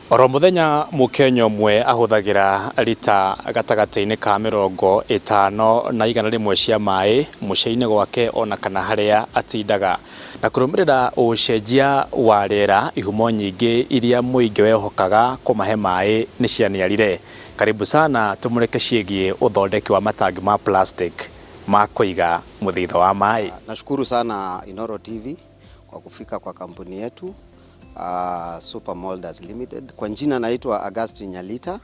Oro mũthenya Mũkenya ũmwe ahũthagĩra rita gatagatĩ-inĩ ka 50 na 100 cia maĩ mũciĩ-inĩ gwake ona kana harĩa atindaga. Na kũrũmĩrĩra ũcenjia wa rĩera, ihumo nyingĩ iria mũingĩ wehokaga kũmahe maĩ nĩ cianiarire. Karibu sana tũmũrĩke ciĩgiĩ ũthondeki wa matangi ma plastic ma kũiga mũthithũ wa maĩ. Nashukuru sana Inoro TV kwa kufika kwa kampuni yetu, Super Molders Limited. Kwa jina naitwa Augustine Nyalita.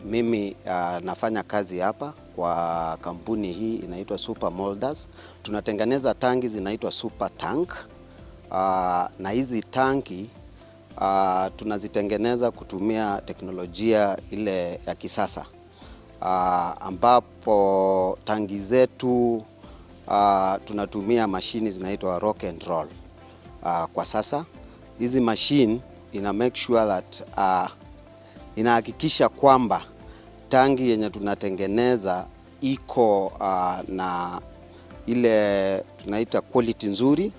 Mimi nafanya kazi hapa kwa kampuni hii inaitwa Super Molders. Tunatengeneza tangi zinaitwa Super Tank. Na hizi tanki tunazitengeneza kutumia teknolojia ile ya kisasa, ambapo tangi zetu tunatumia mashini zinaitwa rock and roll. Kwa sasa hizi machine ina make sure that inahakikisha kwamba tangi yenye tunatengeneza iko na ile tunaita quality nzuri.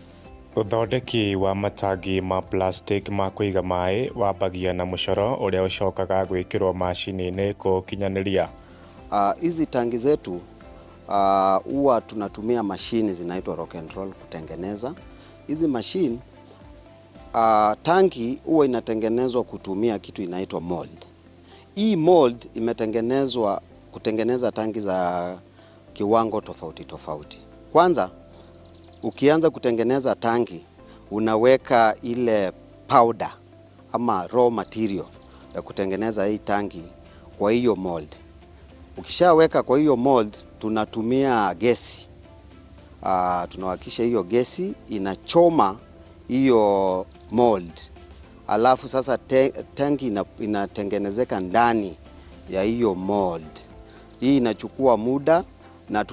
Ũthondeki wa matangi ma plastic ma kũiga maĩ wambagia na mũcoro ũrĩa ũcokaga gwĩkĩrwo macini-inĩ kũũkinyanĩria. Hizi tangi zetu huwa tunatumia mashini zinaitwa rock and roll kutengeneza hizi machine. Tangi huwa inatengenezwa kutumia kitu inaitwa mold. Hii mold imetengenezwa kutengeneza tangi za kiwango tofauti tofauti. Kwanza ukianza kutengeneza tangi, unaweka ile powder ama raw material ya kutengeneza hii tangi kwa hiyo mold. Ukishaweka kwa hiyo mold, tunatumia gesi. Tunahakikisha hiyo gesi inachoma hiyo mold, alafu sasa tanki inatengenezeka ndani ya hiyo mold. Hii inachukua muda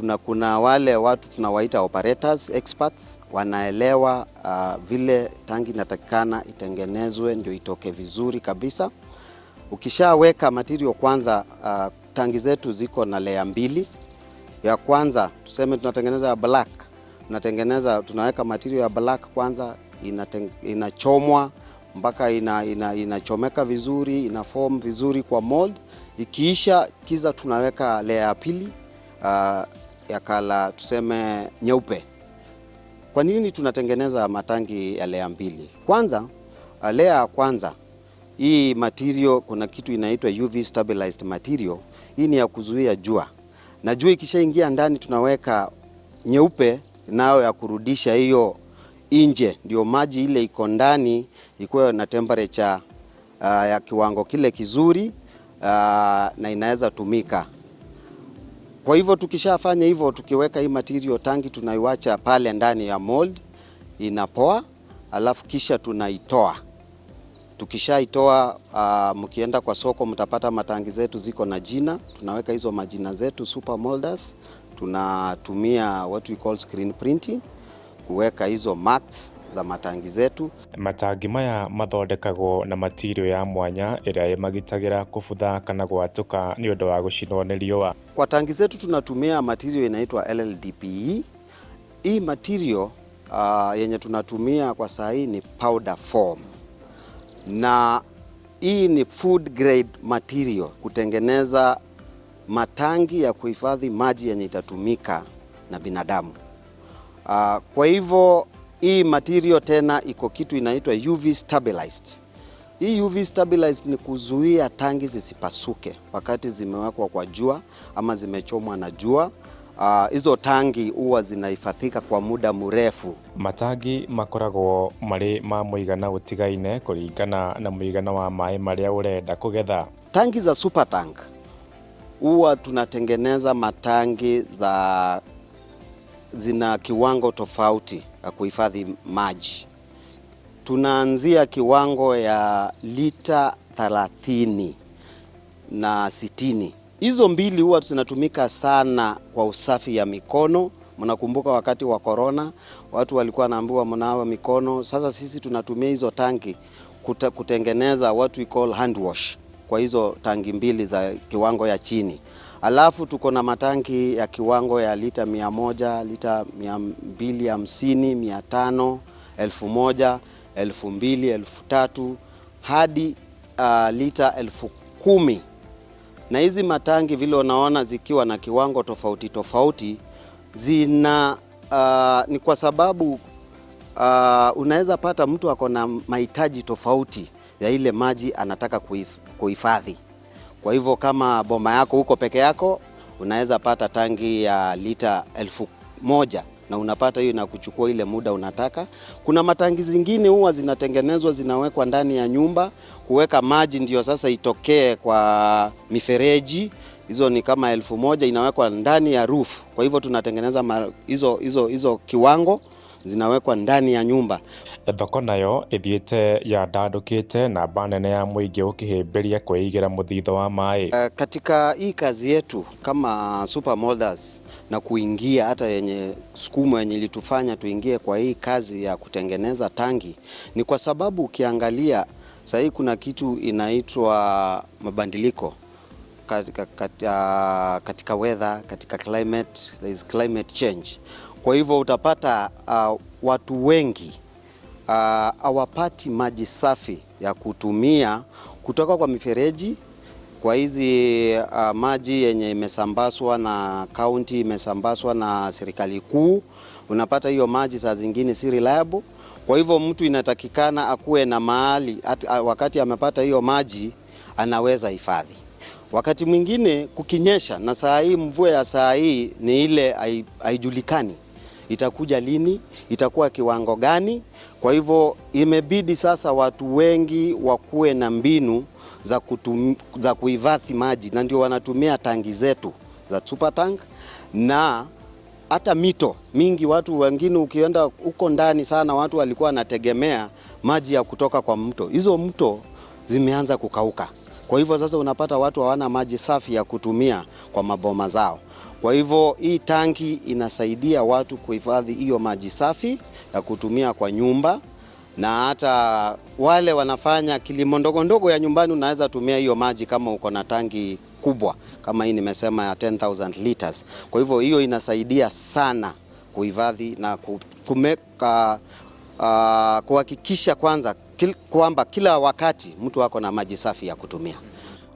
na kuna wale watu tunawaita operators experts, wanaelewa vile tangi inatakikana itengenezwe ndio itoke vizuri kabisa. Ukishaweka material kwanza, tangi zetu ziko na layer mbili. Ya kwanza tuseme tunatengeneza ya black, tunatengeneza tunaweka material ya black kwanza, inachomwa mpaka inachomeka vizuri, ina form vizuri kwa mold. Ikiisha kiza tunaweka layer ya pili ya color tuseme nyeupe. Kwa nini tunatengeneza matangi ya layer mbili? Kwanza, layer ya kwanza hii material, kuna kitu inaitwa UV stabilized material. Hii ni ya kuzuia jua, na jua ikishaingia ndani tunaweka nyeupe nayo ya kurudisha hiyo nje, ndio maji ile iko ndani ikuwe na temperature ya kiwango kile kizuri na inaweza tumika. Kwa hivyo tukishafanya hivyo, tukiweka hii material tangi tunaiwacha pale ndani ya mold inapoa, alafu kisha tunaitoa. Tukishaitoa, mkienda kwa soko mtapata matangi zetu ziko na jina. Tunaweka hizo majina zetu Super Molders. Tunatumia what we call screen printing kuweka hizo marks za matangi zetu. Matangi maya mathondekagwo na material ya mwanya ĩrĩa ĩmagitagĩra kũbutha kana gwatũka nĩ ũndũ wa gũcinwo nĩ riũa. Kwa tangi zetu tunatumia material inaitwa LLDPE. Hii material yenye tunatumia kwa saa hii ni powder form, na hii ni food grade material kutengeneza matangi ya kuhifadhi maji yenye itatumika na binadamu. Kwa hivyo hii material tena iko kitu inaitwa UV stabilized. Hii UV stabilized ni kuzuia tangi zisipasuke wakati zimewekwa kwa jua ama zimechomwa na jua. Hizo tangi huwa zinahifadhika kwa muda mrefu. Matangi makoragwo marĩ ma mũigana ũtigaine kũringana na mũigana wa maĩ marĩa ũrenda kũgetha. Tangi za super tank, huwa tunatengeneza matangi za zina kiwango tofauti ya kuhifadhi maji. Tunaanzia kiwango ya lita 30 na 60. Hizo mbili huwa zinatumika sana kwa usafi ya mikono. Mnakumbuka wakati wa corona watu walikuwa wanaambiwa mnawa mikono. Sasa sisi tunatumia hizo tanki kutengeneza what we call hand wash kwa hizo tangi mbili za kiwango ya chini. Alafu tuko na matanki ya kiwango ya lita 100, lita 250, 500, 1000, 2000, 3000. hadi lita 10,000. Na hizi matangi vile unaona zikiwa na kiwango tofauti tofauti zina ni kwa sababu unaweza pata mtu ako na mahitaji tofauti ya ile maji anataka kuhifadhi. Kwa hivyo kama boma yako huko peke yako unaweza pata tangi ya lita 1000 na unapata hiyo inakuchukua ile muda unataka. Kuna matangi zingine huwa zinatengenezwa zinawekwa ndani ya nyumba kuweka maji ndio sasa itokee kwa mifereji. Hizo ni kama 1000 inawekwa ndani ya roof. Kwa hivyo tunatengeneza hizo hizo hizo kiwango zinawekwa ndani ya nyumba. Thoko nayo ĩthiĩte yandandũkĩte namba nene ya mũingĩ ũkĩhĩmbĩria kwĩigĩra mũthithũ wa maĩ. Katika hii kazi yetu kama Super Molders na kuingia hata yenye sukumo yenye ilitufanya tuingie kwa hii kazi ya kutengeneza tangi ni kwa sababu ukiangalia sahii kuna kitu inaitwa mabadiliko katika weather, katika climate, there is climate change. Kwa hivyo utapata watu wengi hawapati maji safi ya kutumia kutoka kwa mifereji, kwa hizi maji yenye imesambazwa na county, imesambazwa na serikali kuu. Unapata hiyo maji saa zingine si reliable. Kwa hivyo mtu inatakikana akuwe na mahali wakati amepata hiyo maji anaweza hifadhi. Wakati mwingine kukinyesha, na saa hii mvua ya saa hii ni ile haijulikani itakuja lini, itakuwa kiwango gani. Kwa hivyo imebidi sasa watu wengi wakuwe na mbinu za kuhifadhi maji, na ndio wanatumia tangi zetu za super tank na hata mito mingi. Watu wengine ukienda huko ndani sana, watu walikuwa wanategemea maji ya kutoka kwa mto. Hizo mto zimeanza kukauka. Kwa hivyo sasa unapata watu hawana maji safi ya kutumia kwa maboma zao. Kwa hivyo hii tanki inasaidia watu kuhifadhi hiyo maji safi ya kutumia kwa nyumba, na hata wale wanafanya kilimo ndogo ndogo ya nyumbani, unaweza tumia hiyo maji kama uko na tangi kubwa kama hii nimesema ya 10,000 liters. Kwa hivyo hiyo inasaidia sana kuhifadhi na kuhakikisha kwanza kwamba kila wakati mtu ako na maji safi ya kutumia.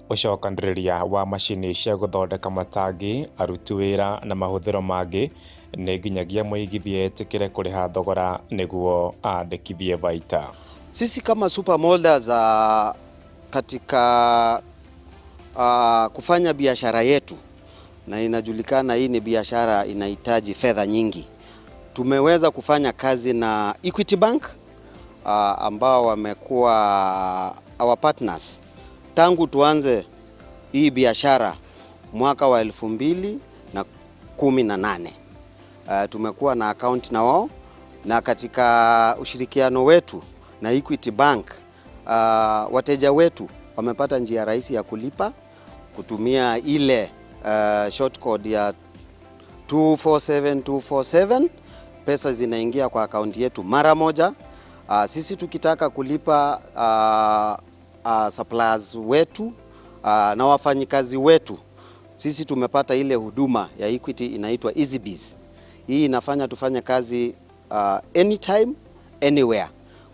Ũcokanĩrĩria wa macini cia gũthondeka matangi, aruti wĩra na mahũthĩro mangĩ nĩ nginyagia mũigithia etĩkĩre kũrĩha thogora nĩguo andĩkithie baita. Sisi kama Super Molders katika kufanya biashara yetu, na inajulikana hii ni biashara inahitaji fedha nyingi, tumeweza kufanya kazi na Equity Bank ambao wamekuwa our partners tangu tuanze hii biashara mwaka wa 2018. Tumekuwa na account na wao, na katika ushirikiano wetu na Equity Bank wateja wetu wamepata njia rahisi ya kulipa kutumia ile short code ya 247247. Pesa zinaingia kwa akaunti yetu mara moja. Sisi tukitaka kulipa suppliers wetu na wafanyikazi wetu, sisi tumepata ile huduma ya Equity inaitwa EasyBiz. Hii inafanya tufanye kazi anytime anywhere.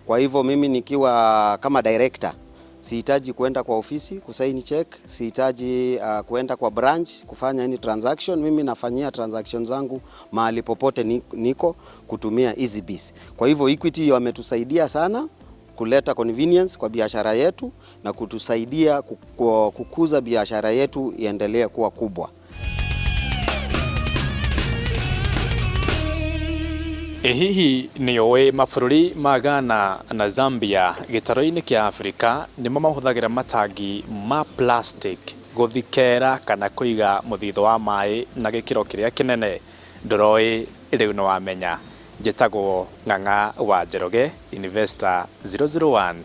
Kwa hivyo mimi nikiwa kama director sihitaji kuenda kwa ofisi kusaini check, sihitaji kuenda kwa branch kufanya any transaction. Mimi nafanyia transaction zangu mahali popote niko kutumia EasyBiz. Kwa hivyo Equity wametusaidia sana kuleta convenience kwa biashara yetu na kutusaidia kukuza biashara yetu iendelee kuwa kubwa. Ĩ hihi nĩ ũĩ mabũrũri ma Ghana na Zambia gĩtarũ-inĩ kĩa Afrika nĩmo mahũthagĩra matangi ma plastic gũthikera kana kũiga mũthithũ wa maĩ na gĩkĩro kĩrĩa kĩnene? Ndũroĩ rĩu nĩ wamenya. Njĩtagwo Ng'ang'a wa Njoroge, Investor 001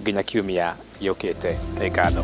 nginya kiumia gĩũkĩte. Nĩ ngatho.